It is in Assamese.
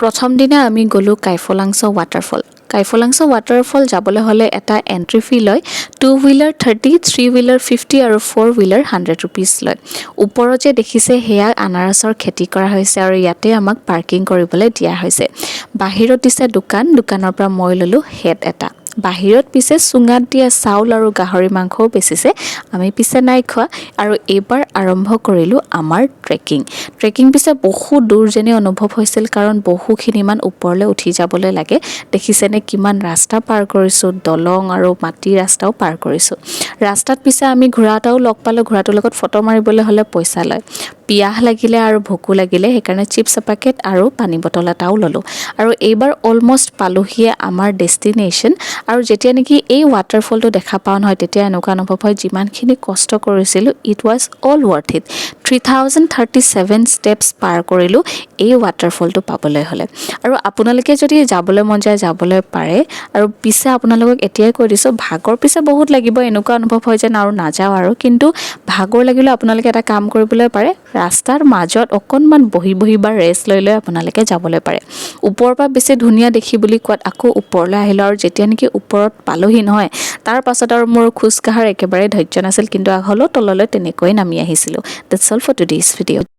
প্ৰথম দিনা আমি গ'লোঁ কাইফলাংছ ৱাটাৰফল। কাইফলাংছ ৱাটাৰফল যাবলৈ হ'লে এটা এণ্ট্ৰি ফি লয়। Two wheeler 30, three wheeler 50 আৰু ফ'ৰ হুইলাৰ ₹100 লয়। ওপৰত যে দেখিছে, সেয়া আনাৰসৰ খেতি কৰা হৈছে আৰু ইয়াতে আমাক পাৰ্কিং কৰিবলৈ দিয়া হৈছে। বাহিৰত দিছে দোকান। দোকানৰ পৰা মই ল'লোঁ হেট এটা। বাহিৰত পিছে চুঙাত দিয়া চাউল আৰু গাহৰি মাংসও বেচিছে। আমি পিছে নাই খোৱা। আৰু এইবাৰ আৰম্ভ কৰিলোঁ আমাৰ ট্ৰেকিং। ট্ৰেকিং পিছে বহু দূৰ যেনেই অনুভৱ হৈছিল, কাৰণ বহুখিনিমান ওপৰলৈ উঠি যাবলৈ লাগে। দেখিছেনে কিমান ৰাস্তা পাৰ কৰিছোঁ? দলং আৰু মাটিৰ ৰাস্তাও পাৰ কৰিছোঁ। ৰাস্তাত পিছে আমি ঘোঁৰা এটাও লগ পালোঁ। ঘোঁৰাটোৰ লগত ফটো মাৰিবলৈ হ'লে পইচা লয়। পিয়াহ লাগিলে আৰু ভোকো লাগিলে, সেইকাৰণে চিপছ এপেকেট আৰু পানী বটল এটাও ল'লোঁ। আৰু এইবাৰ অলমষ্ট পালোহিয়ে আমাৰ ডেষ্টিনেশ্যন। আৰু যেতিয়া নেকি এই ৱাটাৰফলটো দেখা পাওঁ নহয়, তেতিয়া এনেকুৱা অনুভৱ হয়, যিমানখিনি কষ্ট কৰিছিলোঁ, it was all worth it. 3037 steps পাৰ কৰিলোঁ এই ৱাটাৰফলটো পাবলৈ হ'লে। আৰু আপোনালোকে যদি যাবলৈ মন যায়, যাবলৈ পাৰে। আৰু পিছে আপোনালোকক এতিয়াই কৈ দিছোঁ, ভাগৰ পিছে বহুত লাগিব। এনেকুৱা অনুভৱ হয় যেন আৰু নাযাওঁ আৰু। কিন্তু ভাগৰ লাগিলেও আপোনালোকে এটা কাম কৰিবলৈ পাৰে, ৰাস্তাৰ মাজত অকণমান বহি বহি বা ৰেষ্ট লৈ লৈ আপোনালোকে যাবলৈ পাৰে। ওপৰৰ পৰা বেছি ধুনীয়া দেখি বুলি কোৱাত আকৌ ওপৰলৈ আহিলোঁ। আৰু যেতিয়া নেকি ওপৰত পালোহি নহয়, তাৰ পাছত আৰু মোৰ খোজ কঢ়াৰ একেবাৰে ধৈৰ্য নাছিল। কিন্তু হ'লেও তললৈ তেনেকৈয়ে নামি আহিছিলোঁ। That's all for today's video.